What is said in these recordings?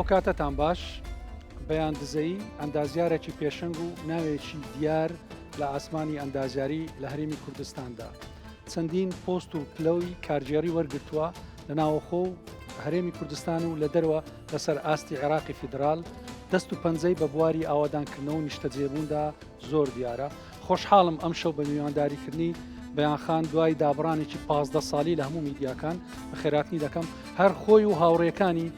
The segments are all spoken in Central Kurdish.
ئەو کاتەتان باش بەیان دزەیی ئەندازیارێکی پێشەنگ و ناوێکی دیار لە ئاسمانی ئەندازیاری لە هەرێمی کوردستاندا چەندین پۆست و پلەوی کارگێڕی وەرگتووە لە ناوەخۆ و هەرێمی کوردستان و لە دەروە لەسەر ئاستی عێراقی فیدرال دەست و پەنجەی بە بواری ئاوادانکردنەوە و نیشتەجێبووندا زۆر دیارە. خۆشحاڵم ئەمشەو بە میوانداریکردنی بەیان خان دوای دابڕانێکی 15 ساڵی لە هەموو میدیاکان بەخێراتنی دەکەم هەر خۆی و هاوڕێکانی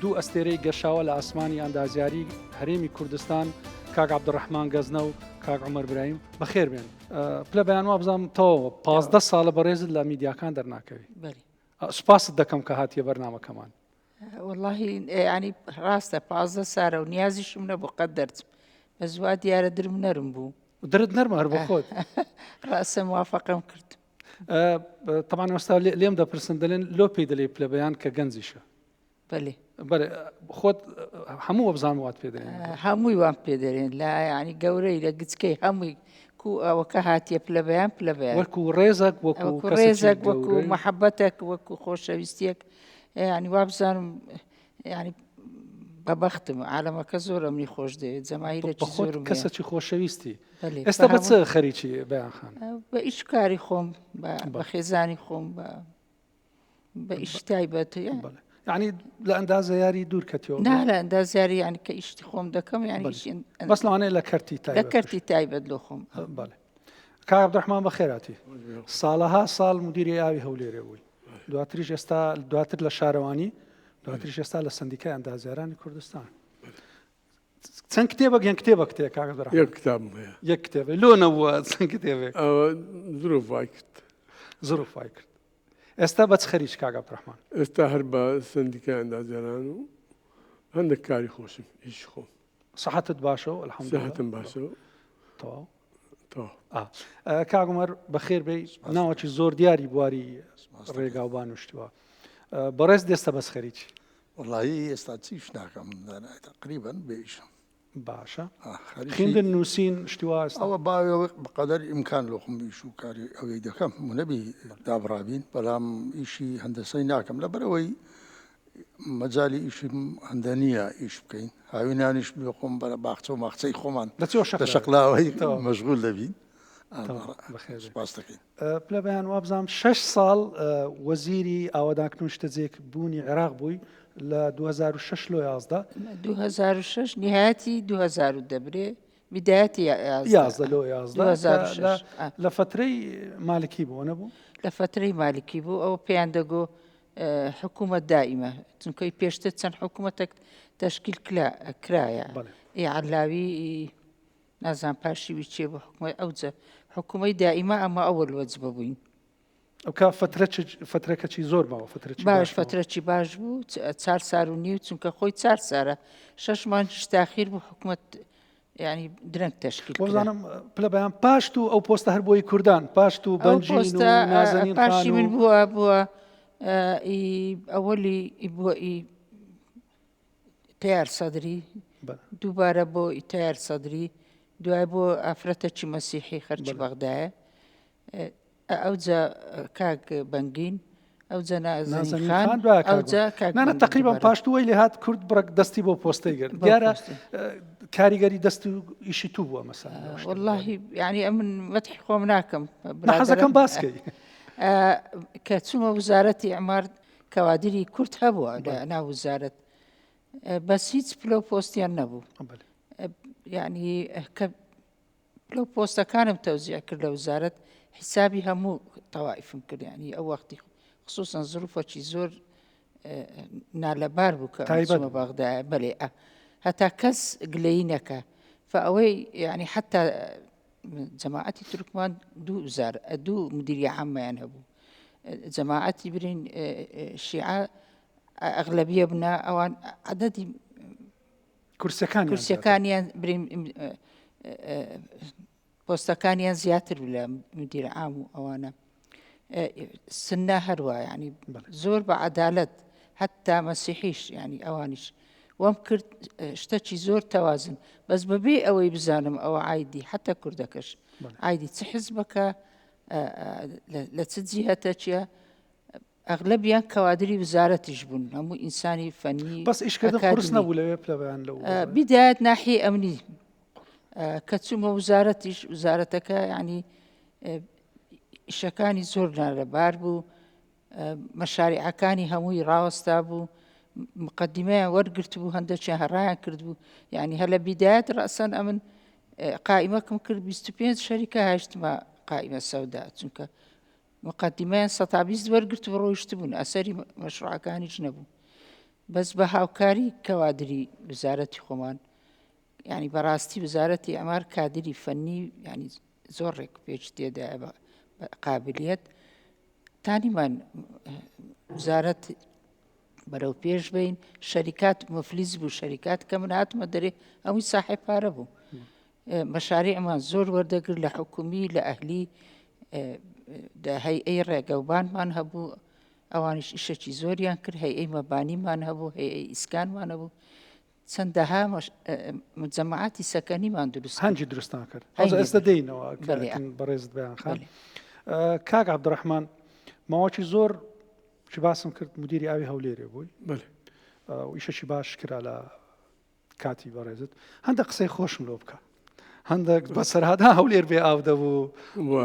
دوو ئەستێرەی گەشاوە لە ئاسمانی ئەندازیاری هەرێمی کوردستان کاک عەبدولڕەحمان گەزنە و کاک عومەر برایم بەخێر بێن. پلە بەیان وابزانم تەواوە 15 ساڵە بەڕێزت لە میدیاکان دەرناکەوی. سوپاست دەکەم کە هاتیە بەرنامەکەمان. وەڵاهی یانی ڕاستە 15 سارە و نیازیشم نەبوو قەت دەرچم بەس وا دیارە درم نەرم بوو. درت نەرمە هەر بۆ خۆت. ڕاستە موافقەم کرد. تەبعەن وەستا لێم دەپرسن دەلێن لۆ پێی دەلێی پلە بەیان کە گەنجیشە. بەلێ. بەلێ خۆت هەموو وەبزانم وات پێ دەرێن. هەمووی وام پێ دەرێن لە ینی گەورەی لە گچکەی هەمووی کو ئەوەکە هاتیە پلە بەیان پلە بەیان. وەکو ڕێزەک وەکو ڕێزەک وەکو مەحەبەتێک وەکو خۆشەویستیەک ینی وابزانم ینی بەبەختم عالەمەکە زۆر ئەمنی خۆش دەوێت جەماهیرێکی زۆرم هەیە. کەسێکی خۆشەویستی ئێستا بە چ خەریکی بەیان خان؟ بە ئیش کاری خۆم بە خێزانی خۆم بە بە ئیش تایبەت یعنی لە ئەندازەیاری دوور کەتیەوە نا لە ئەندازیاری یعنی کە ئیشتی خۆم دەکەم یعنی بەس لەوانەیە لە کەرتی تایبەت لە کەرتی تایبەت لۆ خۆم بەڵێ کاک عەبدولڕەحمان بەخێراتی ساڵەها ساڵ مدیری ئاوی هەولێرێ بووی دواتریش ئێستا دواتر لە شارەوانی دواتریش ئێستا لە سندیکای ئەندازیارانی کوردستان چەند کتێبێک یان کتێبێک تێ کاک عەبدولڕەحمان؟ یەک کتابم هەیە. یەک کتێبێ لۆ نەبووە چەند کتێبێک؟ ئەوە زروف وای کرد. زروف وای کرد. ئێستا بە چ خەریکی کاک عەبدولڕەحمان؟ ئێستا هەر بە سەندیکای ئەندازیاران و هەندێک کاری خۆشم ئیشی خۆم. سەحەتت باشە و الحمدللە؟ سەحەتم باشە و تەواو. تەواو. کاک عومەر بەخێر بێی ناوەکی زۆر دیاری بواری ڕێگاوبان و شتوە. بەڕێز دێستە بەس خەریکی؟ وەڵایی ئێستا چیش ناکەم تەقریبەن بێ ئیشم. باشە خیندن نووسین شتی وا ئێستا؟ ئەوە باوێ بەقەدەر ئیمکان لۆ خۆم ئیش و کاری ئەوەی دەکەم منەبی دابڕابین بەڵام ئیشی هەندەسەی ناکەم لەبەرئەوەی مەجالی ئیشم هەندە نییە ئیش بکەین هاوینانیش لۆ خۆم بەرە باخچە و ماخچەی خۆمان لە شەقلاوەی مەشغول دەبین سوپاس دەکەین. پلە بەیان وابزانم شەش ساڵ وەزیری ئاوەدانکردن و نیشتەجێ بوونی عێراق بووی لە 2006 لۆ 11. 2006 نهایەتی 2010 برێ بدایەتی 11 لۆ 11 لە فەترەی مالکی بوو نەبوو؟ لە فەترەی مالکی بوو ئەوە پێیان دەگۆ حکوومەت دائیمە چونکەی پێشتر چەند حکوومەتێک تەشکیل کرایە ئی عەلاوی نازانم پاشیوی چێ بوو حکومەت ئەوجە حکومەی دائیمە ئەمە ئەوەل وەجبە بووین. ئەو کا فەترە چ فەترەکە چی زۆر ماوە فەترە چی باش فەترە چی باش بوو چار سار و نیو چونکە خۆی چار سارە شەش مانگیش تاخیر بوو حکومەت ینی درەنگ تەشکیل کرا. وەزانم پلە بەیان پاش تو ئەو پۆستە هەر بۆی کوردان پاش تو ئەو بەنجین و پۆستە نازەنین خان پاشی و من بووە بووە ئی ئەوەلی بووە ئی تەیار سەدری دووبارە بۆ تەیار سەدری دوای بۆ ئافرەتەکی مەسیحی خەرکی بەغدایە ئەوجا کاک بەنگین ئەوجا نازەنین خان ئەوجا کاک نانە تقریبا پاش تو وەی لێ هات کورد بڕک دەستی بۆ پۆستەی گرت دیارە کاریگەری دەست و ئیشی تو بووە مەسەلەن واللهی یعنی ئەمن مەتحی خۆم ناکەم حەزەکەم باسکەی کە چوومە وزارەتی ئەمار کەوادری کورد هەبووە لە ناو وزارەت بەس هیچ پلە و پۆستیان نەبوو یعنی کە پلە و پۆستەکانم تەوزیع کرد لە وزارەت حیسابی هەموو تەوائفم کرد یعنی ئەو وەختی خصوصا زروفەکی زۆر نالەبار بوو کە تایبەت بەغدایە بەلێ هەتا کەس گلەیی نەکە فئەوەی یعنی حتا جەماعەتی تورکمان دوو وزار دوو مدیریە عامەیان هەبوو جەماعەتی برین شیعە ئەغلەبیە بنە ئەوان عدەدی کورسەکان کورسەکانیان برین پۆستەکانیان زیاتر لە مدیر عام و ئەوانە سنە هەروە ینی زۆر بە عەدالەت هەتا مەسیحیش ینی ئەوانیش وام کرد شتەکی زۆر تەوازن بەس بەبێ ئەوەی بزانم ئەوە عیدی حتا کوردەکەش عیدی چ حزبەکە لە چ جیهەتە چیە؟ ئەغلەبیان کەوادری وزارەتیش بوون هەموو ئینسانی فەنی بەس ئیشکردن قورس نەبوو لەوێ پلەبیان لەو بیدایەت ناحیەی ئەمنی کە چوومە وزارەتیش وزارەتەکە ینی ئیشەکانی زۆر نالەبار بوو مەشاریعەکانی هەمووی ڕاوەستا بوو مقدمەیان وەرگرت بوو هەندێکیان هەڕایان کرد بوو یعنی هەر لە بیدایەت ڕەسەن ئەمن قائیمەکەم کرد 25 شەریکە هاشتمە قائیمە سەودا چونکە مقدمەیان سەتا 20 وەرگرت و ڕۆیشتبوون ئەسەری مەشروعەکانیش نەبوو بەس بە هاوکاری کەوادری وزارەتی خۆمان یعنی بەڕاستی وزارەتی ئەمار کادری فەنی یعنی زۆر ڕێک پێچ تێدایە بە قابلیت تانیمان وزارەت بەرەو پێش بین شەریکات مفلیس بوو شەریکات کە من هاتمە دەرێ ئەوی ساحێ پارە بوو مەشاریعمان زۆر وەردەگر لە حکومی لە ئەهلی هەیئەی ڕێگەوبانمان هەبوو ئەوانیش ئیشەکی زۆریان کرد هەیئەی مەبانیمان هەبوو هەیئەی ئیسکانمان هەبوو چەندەها مجەمەعاتی سەکەنیمان دروست هەنجی دروستان کرد هەنجی ئێستا دێینەوە بەڕێزت بەیان خان کاک عەبدوڕەحمان ماوەکی زۆر چی باسم کرد مدیری ئاوی هەولێرێ بووی بەێ ئیشەکی باش کرا لە کاتی بەڕێزت هەندە قسەی خۆشم لۆ بکە هەندێک بەسەرهادا هەولێر بێ ئاو دەبوو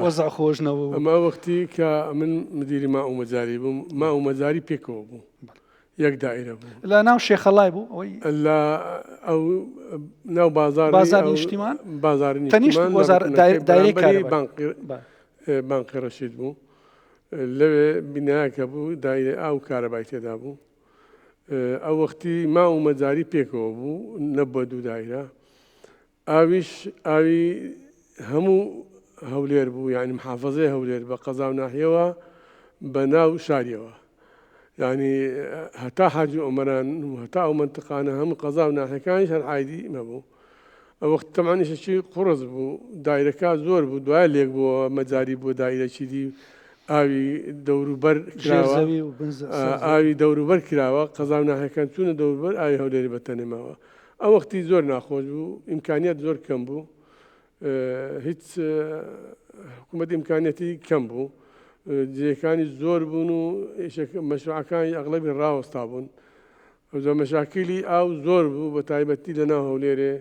وەزع خۆش نەبوو ئەمە وەختی کە من مدیری ما و مەجاری بووم ما و مەجاری پێکەوە بوو یەک دائرە بوو لە ناو شێخەڵای بوو ئەوەی لە ئەو ناو بازار بازاری نیشتیمان بازاری تەنیشت وەزار دایرەی کارەبا بانقی ڕەشید بوو لەوێ بینایەکە بوو دایرە ئاو کارەبای تێدا بوو ئەو وەختی ما و مەجاری پێکەوە بوو نەبووە دوو دایرە ئاویش ئاوی هەموو هەولێر بوو یانی محافەزەی هەولێر بە قەزا و ناحیەوە بە ناو شاریەوە یانی هەتا حاجی ئۆمەران و هەتا ئەو منتقانە هەموو قەزا و ناحیەکانیش هەر عایدی مەبوو ئەو وەخت تەبعەن ئیشەکی قوڕس بوو دایرەکە زۆر بوو دوای لێک بووە مەجاری بووە دایرەکی دی ئاوی دەوروبەر کراوە ئاوی دەوروبەر کراوە قەزا و ناحیەکان چوونە دەوروبەر ئاوی هەولێری بە تەنێ ماوە ئەو وەختی زۆر ناخۆش بوو ئیمکانیات زۆر کەم بوو هیچ حکوومەت ئیمکانیەتی کەم بوو جێەکانی زۆر بوون و مەشروعەکانی ئەغلبی ڕاوەستا بوون ئەوجا مەشاکیلی ئاو زۆر بوو بە تایبەتی لە ناو هەولێرێ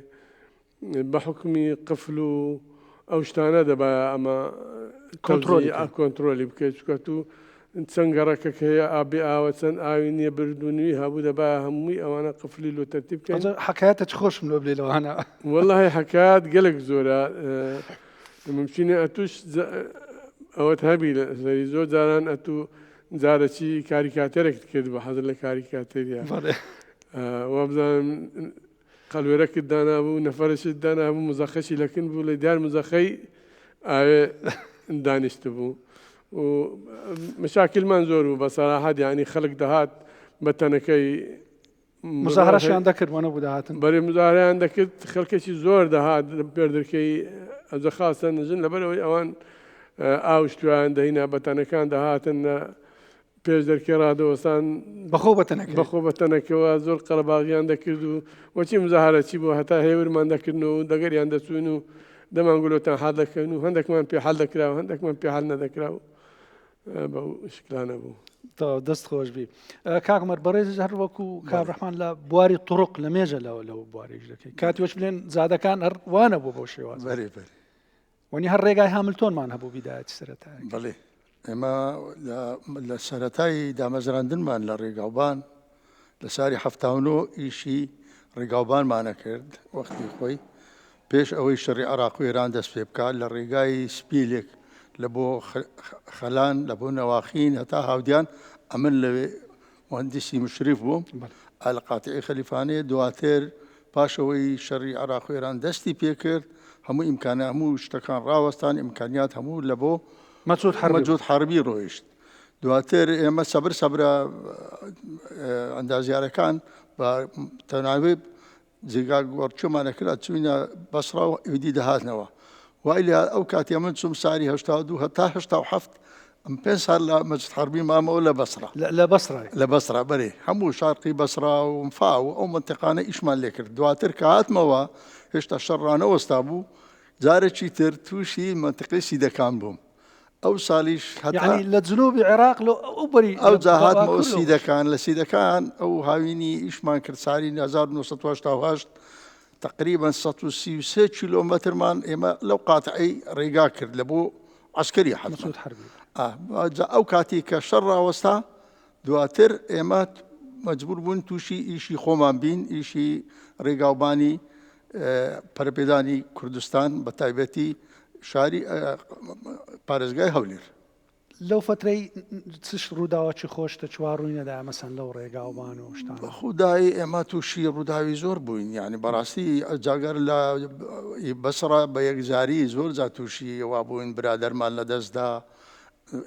بە حوکمی قفل و ئەو شتانە دەبایە ئەمە کۆنترۆلی کەی. کۆنترۆلی بکەیت چونکە تو چەند گەڕەکەک هەیە ئا بێ ئاوە چەند ئاوی نییە بردوونوی هەبوو دەبایە هەمووی ئەوانە قفلی لۆ تەرتیب بکەین. ئەوجا حەکایەتەکی خۆشم لۆ بلێ لەوانە. وەڵاهی حەکایەت گەلەک زۆرە ممکنە ئەتوش ئەوەت هەبی لەسەری زۆر جاران ئەتوو جارەکی کاریکاتێرێکت کرد بە حەزت لە کاریکاتێریە بەڵێ. وابزانم قەلوێرەکت دانابوو نەفەرشت دانابوو مزەخەشی لە کن بوو لە دیار مزەخەی ئاوێ دانیشتبوو و مشاکلمان زۆر بوو بە سەراحەت یعنی خەڵک دەهات بە تەنەکەی مزاهرەشیان دەکرد وە نەبوو دەهاتن بەێ مزاهرەیان دەکرد خەڵکێکی زۆر دەهات پێردرکەی ئەجە خاصە ژن لەبەرەوەی ئەوان ئاوشتویان دەهینا بەتەنەکان دەهاتن پێش دەرکێ ڕادەوەستان بەخۆ بە تەنەکە بەخۆ بە تەنەکەوە زۆر قەرەباغیان دەکرد و وەچی مزاهرە چی بوو هەتا هێورمان دەکردن و دەگەریان دەچوون و دەمان گولۆتان حال دەکەن و هەندێکمان پێ حل دەکرا و هەندێکمان پێ حل نەدەکرا و بەو شکلانە بوو. تەواو دەست خۆش بی کاک عومەر بەڕێز هەر وەکو کاک ڕەحمان لە بواری طرق لە مێژە لەوە لەو بواریش دەکەی کاتی وەچ بلێن زادەکان هەر وانە بوو بەو شێواز بەرێ بەرێ وەنی هەر ڕێگای هاملتۆنمان هەبوو بیدایەتی سەرەتایەک. بەڵێ ئێمە لە سەرەتای دامەزراندنمان لە ڕێگاوبان لە ساری 79 ئیشی ڕێگاوبانمانە کرد وەختی خۆی پێش ئەوەی شەڕی عراق و ئێران دەست پێ بکات لە ڕێگای سپیلێک لە بۆ خەلان لە بۆ نەواخین هەتا هاودیان ئەمن لەوێ موهەندیسی مشریف بووم لە قاتعی خەلیفانێ دواتر پاش ئەوەی شەڕی عێراق و ئێران دەستی پێکرد هەموو ئیمکانە هەموو شتەکان ڕاوەستان ئیمکانیات هەموو لە بۆ مەجود حەربی مەجود حەربی ڕۆیشت دواتر ئێمە سەبر سەبرە ئەندازیارەکان بە تەناوب جێگا گۆڕچۆمان ئەکرا چوینە بەسڕا و ئیدی دەهاتنەوە وای لێ ئەو کاتی من چوم ساری 82 هەتا 87 ئەم پێ سال لە مەجد حربی مامەوە لە بەسڕا لە بەسڕا لە بەسڕا بەرێ هەموو شارقی بەسڕا و مفا و ئەو منتیقانە ئیشمان لێکرد دواتر کە هاتمەوە هێشتا شەڕ ڕانەوەستا بوو جارێکی تر تووشی منتیقەی سیدەکان بووم. ئەو سالیش هەتا یعنی لە جنوبی عێراق لۆ ئەو بەری ئەوجا هاتمەوە سیدەکان لە سیدەکان ئەو هاوینی ئیشمان کرد ساری 1988 تقریبا 133 کیلۆمەترمان ئێمە لەو قاتعی ڕێگا کرد لە بۆ عسکەری حەتمەن جا ئەو کاتی کە شەڕ ڕاوەستا دواتر ئێمە مەجبور بوون تووشی ئیشی خۆمان بین ئیشی ڕێگاوبانی پەرەپێدانی کوردستان بە تایبەتی شاری پارێزگای هەولێر. لەو فەترەی چش ڕووداوەکی خۆش دەچوە ڕووی نەدا مەسەن لەو ڕێگاوبان و شتانە؟ خودایی ئێمە تووشی ڕووداوی زۆر بووین یانی بەڕاستی جاگەر لە بەسڕە بە یەکجاری زۆر جا تووشی وا بووین برادەرمان لەدەستدا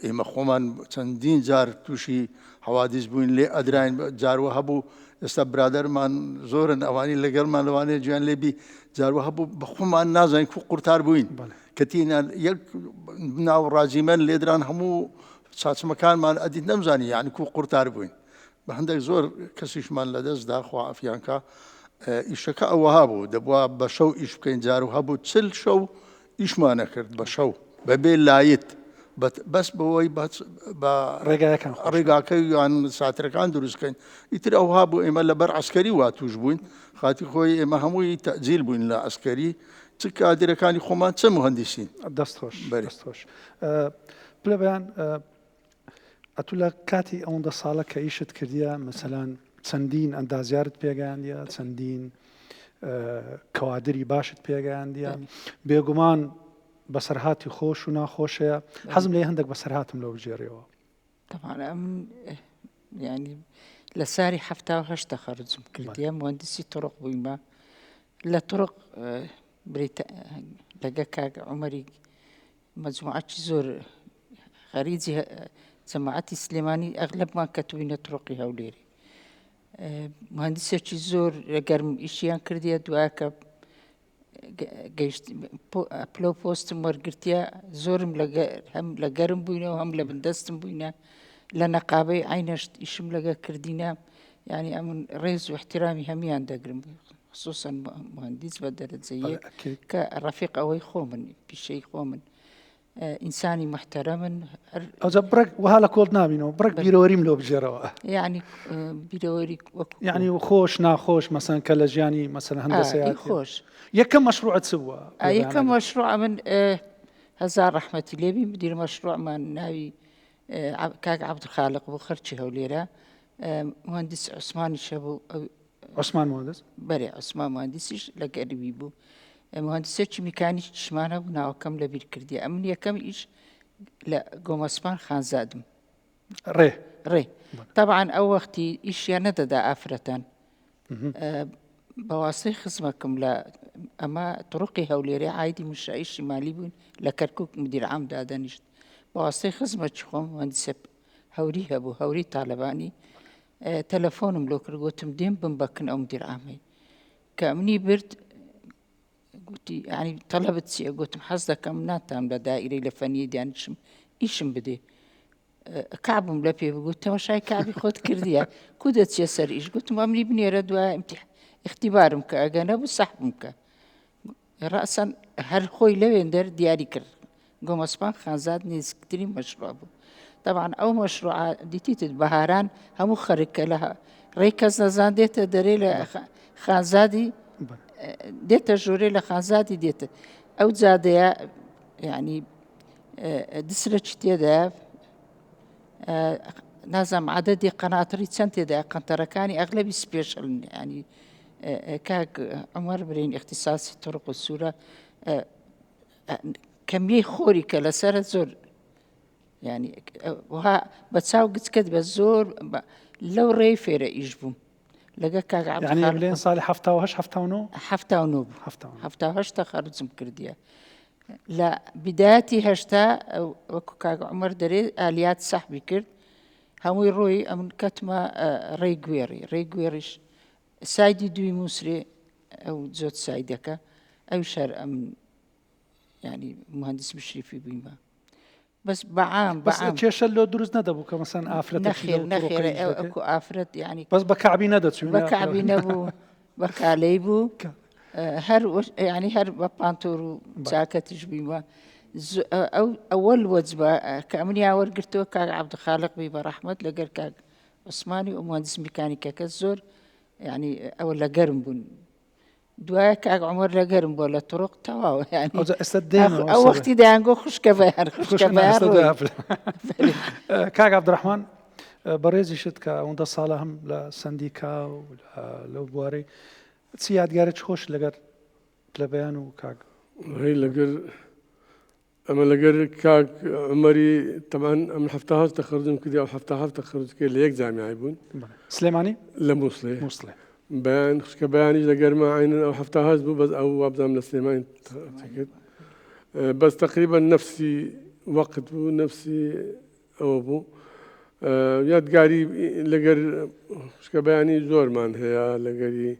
ئێمە خۆمان چەندین جار تووشی حەوادیس بووین لێ ئەدراین جاروە هەبوو ئێستا برادەرمان زۆرن ئەوانی لەگەڵمان لەوانەیە گیان لێبی جاروە هەبوو بە خۆمان نازانین کو قورتار بووین کە تینان یەک ناو ڕاجیمەن لێدران هەموو چاچمەکانمان ئەدیت نەمزانی یعنی کو قورتار بووین بە هەندێک زۆر کەسیشمان لەدەستدا خوا عەفیان کا ئیشەکە ئەوەها بوو دەبووە بە شەو ئیش بکەین جار و هەبوو چل شەو ئیشمان ئەکرد بە شەو بەبێ لایت بەس بەوەی بە ڕێگاکان ڕێگاکە یان ساترەکان دروستکەین ئیتر ئەوها بۆ ئێمە لەبەر عسکەری وا توش بووین خاتی خۆی ئێمە هەمووی تەجیل بووین لە عسکەری چ کادرەکانی خۆمان چ مهندسین دەست خۆش دەست خۆش پلە بەیان ئەتو لە کاتی ئەوەندە ساڵە کە ئیشت کردیە مەسەلەن چەندین ئەندازیارت پێگەیاندیە چەندین کەوادری باشت پێگەیاندیە بێگومان بەسەرهاتی خۆش و ناخۆشەیە حەزم لێ هەندێک بەسەرهاتم لەو بگێڕیەوە. طبعا ئەمن یعنی لە ساری 78 تەخەرجم کردیە مهندسی طرق بوویمە لە طرق لەگە کاک عومەری مەجموعەکی زۆر خەریجی جەماعەتی سلێمانی ئەغلبمان کەتوینە تڕۆقی هەولێری مهندسێکی زۆر گەرم ئیشیان کردیە دوایکە گەیشت پلە و پۆستم وەرگرتیە زۆرم هەم لە گەرم بووینەوە هەم لە بندەستم بووینە لە نەقابەی عینەشت ئیشم لەگە کردینە یعنی ئەمن ڕێز و احترامی هەمیان دەگرم خصوصا مهندس بە دەرەجە یەک کە ڕەفیق ئەوەی خۆمن پیشەی خۆمن ئینسانی محتەرەمن ئەوجا بڕێک وها لە کۆڵت نابینەوە بڕێک بیرەوەریم لۆ بگێڕەوە یعنی بیرەوەری وەکو یعنی خۆش ناخۆش مەسەن کە لە ژیانی مەسەن هەندەسەیە خۆش یەکەم مەشروعت چ بووە یەکەم مەشروع من هەزار ڕەحمەتی لێبی مدیر مەشروعمان ناوی کاک عەبدولخالق بوو خەرکی هەولێرە مهندس عوسمانیش هەبوو عوسمان مهندس؟ بەرێ عوسمان مهندسیش لە گەرمی بوو مهندسێکی میکانیکیشمان هەبوو ناوەکەم لە بیر کردی ئەمن یەکەم ئیش لە گۆمەسپان خانزادم ڕێ ڕێ تەبعەن ئەو وەختی ئیشیان نەدەدا ئافرەتان بەواسەی خزمەکم لە ئەمە طرقی هەولێرێ عیدی مشایی شیمالی بوون لە کەرکک مدیر عام دادەنیشت بەواسەی خزمەکی خۆم مهندسە هەوری هەبوو هەوری تالەبانی تەلەفۆنم لۆ کرد گوتم دێم بم بەکن ئەو مدیر عامەی کە منی برد گوتی ینی تەلەبت چییە گوتم حەز دەکەم ناتام لە دائیرەی لە فەنی دانیشم ئیشم بدێ کابم لە پێ بگوت تەمەشای کابی خۆت کردیە کو دەچیە سەر ئیش گوتم ئەمری بنێرە دوای اختیبارم کە ئەگە نەبوو سەحبم کە ڕەسەن هەر خۆی لەوێندەر دیاری کرد گۆمەسپان خانزاد نزیکترین مەشروع بوو تەبعەن ئەو مەشروعە دیتیتت بەهاران هەموو خەرک کە لە ڕێی کەس نەزان دێتە دەرێ لە خانزادی دێتە ژوورێ لە خانزادی دێتە ئەو جادەیە یعنی دسرەکی تێدا نازانم عددی قەناتڕی چەند تێدا قەنتەرەکانی ئەغلبی سپێشلن ینی کاک عمر برین اختصاصی طرق و سوورە کەمیەی خۆری کە لەسرە زۆر ینی وها بە چاو گچکەت بە زۆر لەو ڕێی فێرە ئیش بووم لەگە کاک لێن ساڵی 1970 79 78 تەخەرجم کردیە لە بیدایەتی 80 وەکو کاک عمر دەرێ ئالیات سەحبی کرد هەمووی ڕۆی ئەمن کەتمە ڕێی گوێڕی ڕێی گوێڕیش سایدی دووی موسرێ ئەو جۆت سایدەکە ئەو شەر ئەم ینی مهندس مشریفی بوویمە بەس بەعام بەس کێشە لۆ دروست نەدەبوو کە مەسەن ئافرەت نەخێر نەخێر ئەو ئافرەت ینی بەس بە کەعبی نەدەچوو بە کەعبی نەبوو بە کالەی بوو هەر ینی هەر بە پانتۆر و چاکەتیش بوویمە. ئەو ئەوەل وەجبە کە ئەمنیان وەرگرتەوە کاک عەبدولخالق بی بە ڕەحمەت لەگەر کاک عوسمانی و مهندس میکانیکەکە زۆر یعنی ئەوە لە گەرم بوون دوایە کاک عمر لە گەرم بووە لە طرق تەواوە یعنی ئەوجا ئێستا دێنەوە ئەو وەختی دەیانگۆ خوشکە بەیان خوشکە بەیان ڕۆی. کاک عەبدولڕەحمان بەڕێزیشت کە ئەوەندە ساڵە هەم لە سەندیکا و لەو بوارەی چ یادگارێکی خۆش لەگەر لە بەیان و کاک. وەڵی لەگەر ئەمە لەگەر کاک عومەری تەبعەن ئەمن 78 تەخەرجم کردی ئەو 77 تەخەرج کرد لە یەک جامیعەی بوون. سلێمانی؟ لە مووسڵێ. مووسڵێ. بەیان خوشکە بەیانیش لە گەرما عەینەن ئەو 78 بوو بەس ئەو وابزانم لە سلێمانی تەخەرجی کرد. بەس تەقریبەن نەفسی وەقت بوو نەفسی ئەوە بوو یادگاری لەگەر خوشکە بەیانی زۆرمان هەیە لەگەری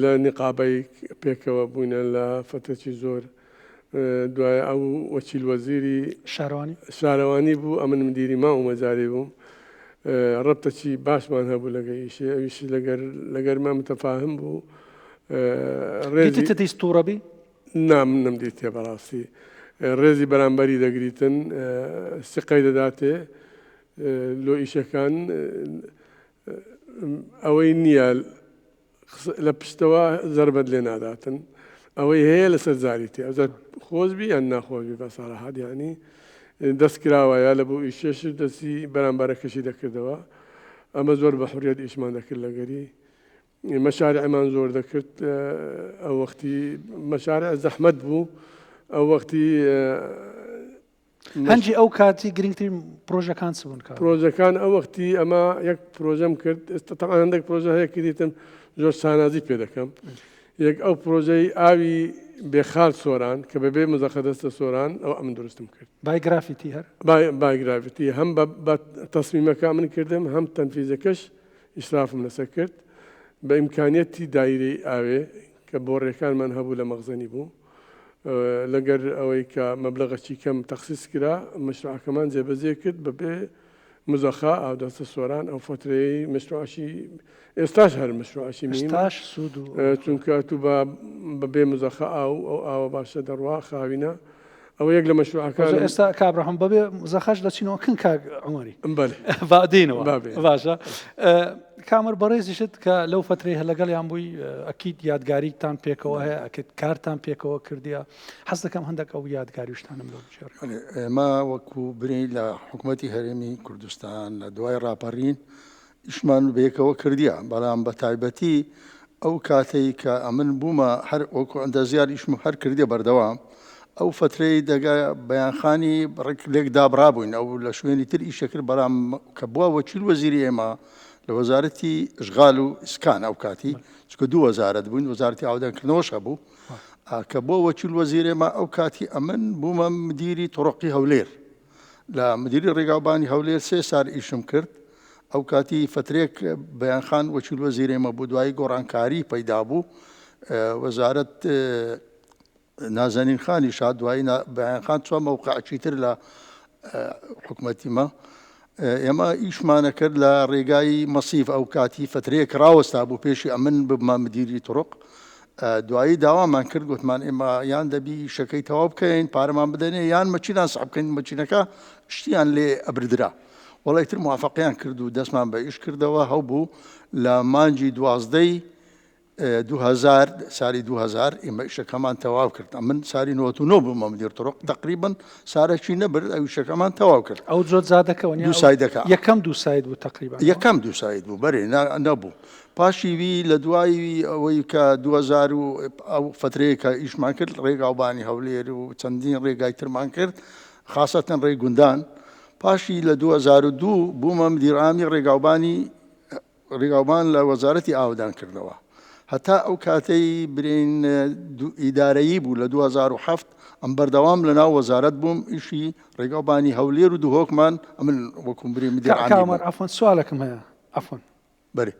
لە نیقابەی پێکەوە بووینە لە فەتەکی زۆر دوای ئەو وەکیل وەزیری شارەوانی شارەوانی بوو ئەمن مدیری ما و مەجاری بووم ڕەبتەکی باشمان هەبوو لەگە ئیشێ ئەویش لەگەر لەگەرما متەفاهم بوو ڕێزی تدیس تووڕەبی نا من نەمدیتیە بەڕاستی ڕێزی بەرامبەری دەگریتن سقەی دەداتێ لۆ ئیشەکان ئەوەی نییە لە پشتەوە زەربەت لێ ناداتن ئەوەی هەیە لەسەر زاریتی ئەوجا خۆشبی یان ناخۆشبی بە ساراحات یعنی دەست کراوە یا لە بۆ ئیشێش دەستی بەرامبەرەکەشی دەکردەوە ئەمە زۆر بە حریەت ئیشمان دەکرد لەگەری مەشارعمان زۆر دەکرد ئەو وەختی مەشارع زەحمەت بوو ئەو وەختی هەنجی ئەو کاتی گرنگترین پرۆژەکان چ بوون کاک؟ پرۆژەکان ئەو وەختی ئەمە یەک پرۆژەم کرد ئێستا تەبعەن هەندێک پرۆژە هەیە کردیتم زۆر شانازی پێ دەکەم یەک ئەو پرۆژەی ئاوی بێخال سۆران کە بەبێ مزەخە دەستە سۆران ئەو ئەمن دروستم کرد بای گرافیتی هەر بای بای گرافیتی هەم بە تەسمیمەکە من کردم هەم تەنفیزەکەش ئیشرافم لەسەر کرد بە ئیمکانیەتی دایرەی ئاوێ کە بۆڕیەکانمان هەبوو لە مەخزەنی بوو لەگەر ئەوەی کە مەبلەغەکی کەم تەخسیس کرا مەشروعەکەمان جێبەجێ کرد بەبێ مزەخە ئاودەستە سۆران ئەو فەترەیەی مەشروعەشی ئێستاش هەر مەشروعەشی مهمە ئێستاش سوود و چونکە ئەتوو بە بەبێ مزەخە ئاو ئەو ئاوە باشە دەڕوا خاوینە ئەوە یەک لە مەشروعەکانم. ئێستا کاک ڕەحم بەبێ زەخەش دەچینەوە کن کاک عومەری. بەلێ. با دێینەوە. با بێین. باشە. کامەر بەڕێزیشت کە لەو فەترەی هەر لەگەڵیان بووی ئەکید یادگاریتان پێکەوە هەیە ئەکید کارتان پێکەوە کردیە حەز دەکەم هەندێک ئەو یادگاری و شتانەم لۆ بگێڕی. بەلێ ئێمە وەکوو برێی لە حکوومەتی هەرێمی کوردستان لە دوای ڕاپەڕین ئیشمان بەیەکەوە کردیە بەڵام بە تایبەتی ئەو کاتەی کە ئەمن بوومە هەر وەکو ئەندازیار ئیشم هەر کردیە بەردەوام ئەو فترەی دەگا بەیانخانی ڕێک لێک دابرابووین ئەو لە شوێنی تر ئیشە کرد بەڵام کە بووە وەکیل وەزیری ئێمە لە وەزارەتی ئشغال و ئیسکان ئەو کاتی چکە دوو وەزارەت بووین وەزارەتی ئاودانکردنەوەش هەبوو کە بۆ وەکیل وەزیر ئێمە ئەو کاتی ئەمن بوومە مدیری طرقی هەولێر لە مدیری ڕێگاوبانی هەولێر سێ سار ئیشم کرد ئەو کاتی فترێک بەیان خان وەکیل وەزیر ئێمە بوو دوایی گۆڕانکاری پەیدا بوو وەزارەت نازەنین خانی شاد دوایی بەیان خان چوە مەوقعکی تر لە حکومەتی مە ئێمە ئیشمانە کرد لە ڕێگای مەسیف ئەو کاتی فترەیەک ڕاوەستا بوو پێشی ئەمن ببمە مدیری طرق دوایی داوامان کرد گوتمان ئێمە یان دەبی ئیشەکەی تەواو بکەین پارەمان بدەنێ یان مەچینان سەحب بکەین مەچینەکە شتیان لێ ئەبردرا وەڵی تر موافقیان کرد و دەستمان بە ئیش کردەوە هەبوو لە مانگی دوازدەی 2000 سالی 2000 ئێمە ئیشەکەمان تەواو کرد ئەمن سالی 99 بوومە مدیر طرق تقریبا سارەکی نەبرد ئەو ئیشەکەمان تەواو کرد ئەو جۆت زادەکە وەنیا دوو سایدەکە یەکەم دوو ساید بوو تقریبا یەکەم دوو ساید بوو بەرێ نەبوو پاشی وی لە دوای وی ئەوەی کە 2000 و ئەو فترەیە کە ئیشمان کرد ڕێگاوبانی هەولێر و چەندین ڕێگای ترمان کرد خاصەتەن ڕێی گوندان پاشی لە 2002 بوومە مدیرعامی ڕێگاوبانی ڕێگاوبان لە وەزارەتی ئاوەدان کردەوە هەتا ئەو کاتەی برین ئیدارەیی بوو لە 2007 ئەم بەردەوام لە ناو وەزارەت بووم ئیشی ڕێگاوبانی هەولێر و دهۆکمان ئەمن وەکوم برێ مدیرعامی کاک عومەر عەفوەن سوالەکم هەیە عەفوەن بەرێ.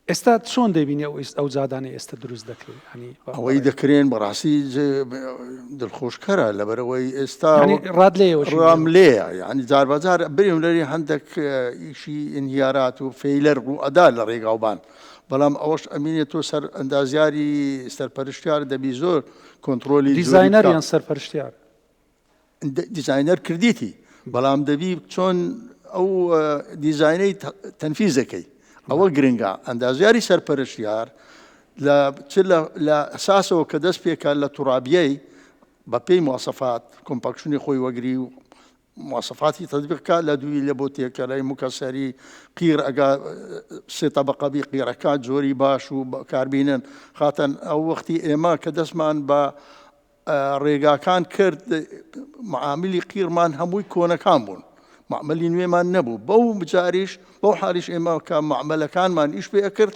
ئێستا چۆن دەیبینی ئەو ئەو جادانەی ئێستا دروست دەکرێ یانی ئەوەی دەکرێن بەڕاستی دڵخۆشکەرە لەبەرەوەی ئێستا ڕات لێ ڕام لێیە یعنی جار بەجار بریم لەری هەندێک ئیشی ئینهیارات و failure ڕوو ئەدا لە ڕێگاوبان بەڵام ئەوەش ئەمینێ تۆ سەر ئەندازیاری سەرپەرشتیار دەبی زۆر کۆنتترۆلی دیزاینەر یان سەرپەرشتیار. دیزاینەر کردیتی بەڵام دەبی چۆن ئەو دیزاینەی تەنفیزەکەی ئەوە گرنگە ئەندازیاری سەرپەرشتیار لە چ لە ئەساسەوە کە دەست پێکە لە تورابیەی بە پێی مواسەفات compaction ی خۆی وەگری و مواسەفاتی تەتبیق کا لە دووی لە بۆ تێکەلای مکەسەری قیر ئەگا سێ تەبەقە بی قیرەکە جۆری باش و بەکاربینن خاتەن ئەو وەختی ئێمە کە دەستمان بە ڕێگاکان کرد معاملی قیرمان هەمووی کۆنەکان بوون معمەلی نوێمان نەبوو بەو جاریش بەو حالیش ئێمە کە معمەلەکانمان ئیش پێ ئەکرد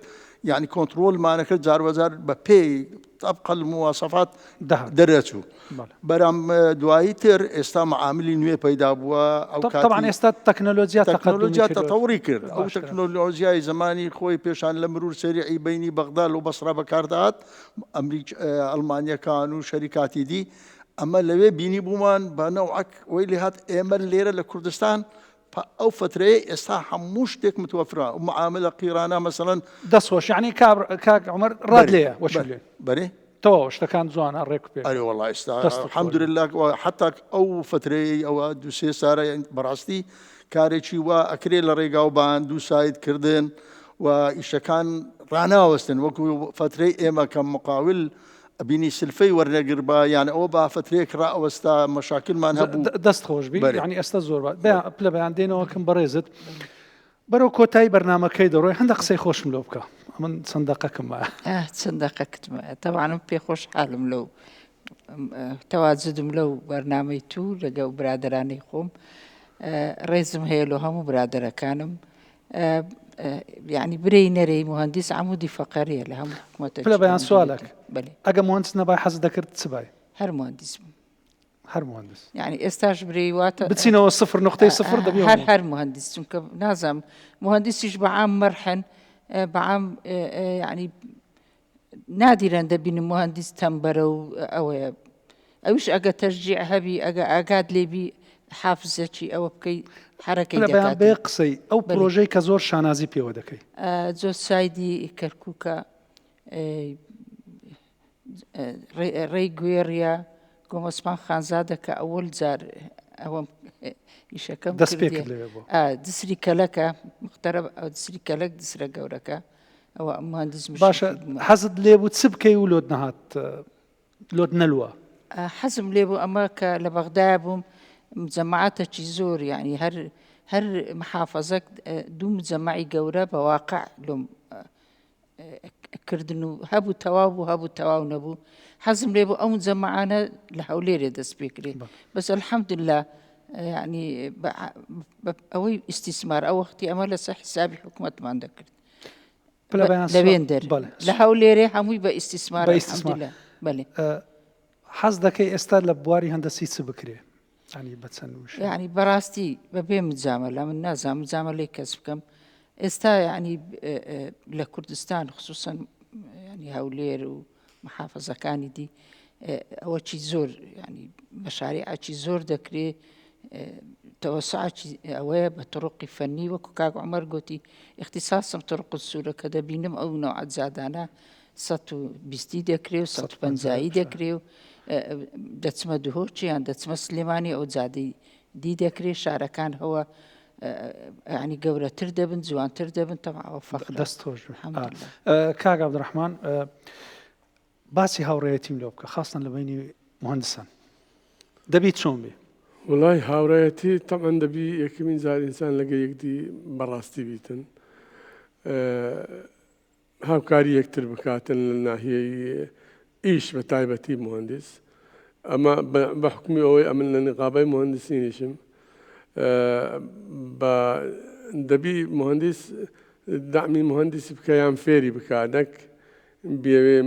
یعنی کۆنترۆلمانەکرد جاروەجار بە پێی طبق المواصفات دەرەچوو بەرام دوایی تر ئێستا معاملی نوێ پەیدا بووە ئەو طبعا ئێستا تەکنەلۆجیا تەکنەلۆجیا تەتەوری کرد ئەو تەکنەلۆجیای زمانی خۆی پێشان لە مرور سەریعی بینی بەغدا و بەسرا بەکاردەهات ئەمریک ئەڵمانیەکان و شەریکاتی دی ئەمە لەوێ بینی بوومان بە نەوعەک وەی لێهات ئێمە لێرە لە کوردستان ئەو فترەیە ئێستا هەموو شتێک متوەفرا و معاملە قیرانە مەسەڵەن دەست خۆش یعنی کاک عمر ڕات لێیە وەشی لێ بەرێ تەواو شتەکان جوانە ڕێک پێ ئەرێ وەڵا ئێستا الحمدلله حتا ئەو فترەیە ئەوە دوو سێ سارە بەڕاستی کارێکی وا ئەکرێ لە ڕێگاوبان دوو ساید کردن و ئیشەکان ڕاناوەستن وەکو فترەی ئێمە کە مقاول ئەبینی سلفەی وەرنەگربا یان ئەوە با فترەیەک ڕائەوەستا مەشاکلمان هەبوو. دەست خۆش بی یانی ئێستا زۆر با پلە بەیان دێنەوە کەم بەڕێزت بەرەو کۆتایی بەرنمەکەی دەڕۆی هەندە قسەی خۆشم لۆ بکە ئەمن چەند دەقەکەم مایە. چەند دەقەکت مایە تەوانم پێ خۆش حالم لەو تەواجدم لەو بەرنامەی تو لەگەڵ برادەرانی خۆم ڕێزم هەیە لۆ هەموو برادەرەکانم یعنی برێی نەرێی مهندس عمودی فەقەریە لە هەموو حکومەتە پلە بەیان سوالێک ئەگە مهندس نەبای حەز دەکرد چ بای؟ هەر مهندس بووم. هەر مهندس یعنی ئێستاش برێی واتە بچینەوە سفر نقطەی سفر دەبی هەر هەر مهندس چونکە نازانم مهندسیش بەعام مەرحن بەعام یعنی نادیرەن دەبینم مهندس تەمبەرە و ئەوەیە ئەویش ئەگە تەشجیع هەبی ئەگە ئاگات لێبی حافزەکی ئەوە بکەی حرەکەی پلە بەیان بێ قسەی ئەو پرۆژەی کە زۆر شانازی پێوە دەکەی جۆ side ی کەرکووکە ڕێی گوێڕە گۆمەسمان خانزادە کە ئەوەل جار ئەوەم ئیشەکەم دەست پێ کرد لەوێ بۆ دسری کەلەکە مختەرە دسری کەلەک دسرە گەورەکە ئەوە مهندس باشە حەزت لێ بوو چ بکەی و لۆت نەهات لۆت نەلوە؟ حەزم لێ بوو ئەمە کە لە بەغدایە بووم جەماعەتەکی زۆر یعنی هەر هەر محافەزەک دوو مجەمەعی گەورە بە واقع لۆم کردن و هەبوو تەواو بوو هەبوو تەواو نەبوو حەزم لێ بوو ئەو مجەمەعانە لە هەولێرێ دەست پێکرێ بەس الحمدلله یعنی ئەوەی ئیستیسمار ئەو وەختی ئەمە لەسەر حسابی حکومەتمان دەکرد لەوێندەر لە هەولێرێ هەمووی بە ئیستیسمار بەێ حەز دەکەی ئێستا لە بواری هەندەسی چ بکرێ ینی بە چەند وشە ینی بەڕاستی بەبێ مجامە لە من نازانم مجامە لێ کەس بکەم ئێستا ینی لە کوردستان خصوصا ینی هەولێر و محافزەکانی دی ئەوە چی زۆر ینی مەشاریعەکی زۆر دەکرێ تەوەسعەکی ئەوەیە بە طرقی فەنی وەکو کاک عمر گوتی اختصاصم طرق السورە کە دەبینم ئەو نەوعە جادانە 120 دەکرێ و 150 دەکرێ و دەچمە دهۆکی یان دەچمە سلێمانی ئەو جادەی دی دەکرێ شارەکان هەوە ینی گەورەتر دەبن جوانتر دەبن تەواوە فەخر دەست خۆش کاک عبدالرحمن باسی هاوڕێیەتیم لۆ بکە خاستان لە بینی مهندسان دەبی چۆن بێ؟ وڵای هاوڕێیەتی تەبعەن دەبی یەکەمین جار ئینسان لەگە یەکدی بەڕاستی بیتن هاوکاری یەکتر بکاتن لە ناحیەی ئیش بە تایبەتی مهندس ئەمە بە حکومی ئەوەی ئەمن لە نقابەی مهندسینیشم بە دەبی مهندس دەعمی مهندسی بکە یان فێری بکە نەک بێوێ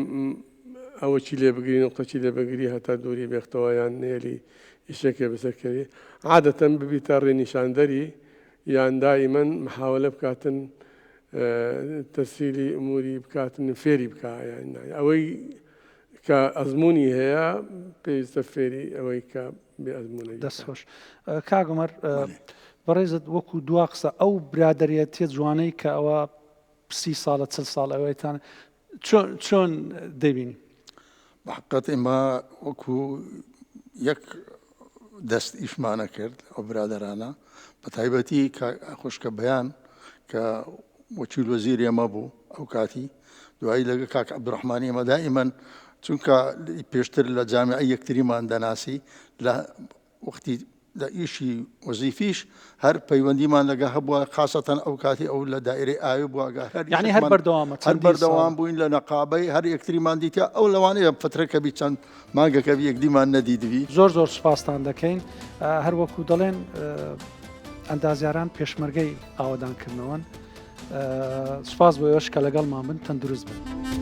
ئەوە چی لێ بگری نقطە چی لێ بگری هەتا دووری بێختەوە یان نێلی ئیشەکێ بەسەرکەوی عادەتەن ببیتە ڕێنیشاندەری یان دائیمەن محاولە بکاتن تەسهیلی ئوموری بکاتن فێری بکا یان ئەوەی کە ئەزمموی هەیە پێویستە فێری ئەوەی کە بێ ئەزمونە دەست خۆش کاک عومەر بەڕێزت وەکو دوا قسە ئەو برادەرەتیە جوانەی کە ئەوە سی ساڵە چل ساڵ ئەوەیتان چۆن چۆن دەبینی؟ بە حقیقەت ئێمە وەکو یەک دەست ئیشمانە کرد ئەو برادەرانە بە تایبەتی خوشکە بەیان کە وەکیل وەزیر ئێمە بوو ئەو کاتی دوایی لەگە کاک عەبدوڕەحمانی ئێمە دائیمەن چونکە پێشتر لە جامیعە یەکتریمان دەناسی لە وەختی لە ئیشی وەزیفیش هەر پەیوەندیمان لەگە هەبووە خاصەتەن ئەو کاتی ئەو لە دایرەی ئاوی بووە هەر یعنی هەر بەردەوامە هەر بەردەوام بووین لە نەقابەی هەر یەکتریمان دیتە ئەو لەوانەیە فترەکە بی چەند مانگەکە بی یەکدیمان نەدیدبی. زۆر زۆر سوپاستان دەکەین هەر وەکو دەڵێن ئەندازیاران پێشمەرگەی ئاوەدانکردنەوەن سوپاس بۆ ئێوەش کە لەگەڵمان بن تەندروست بن.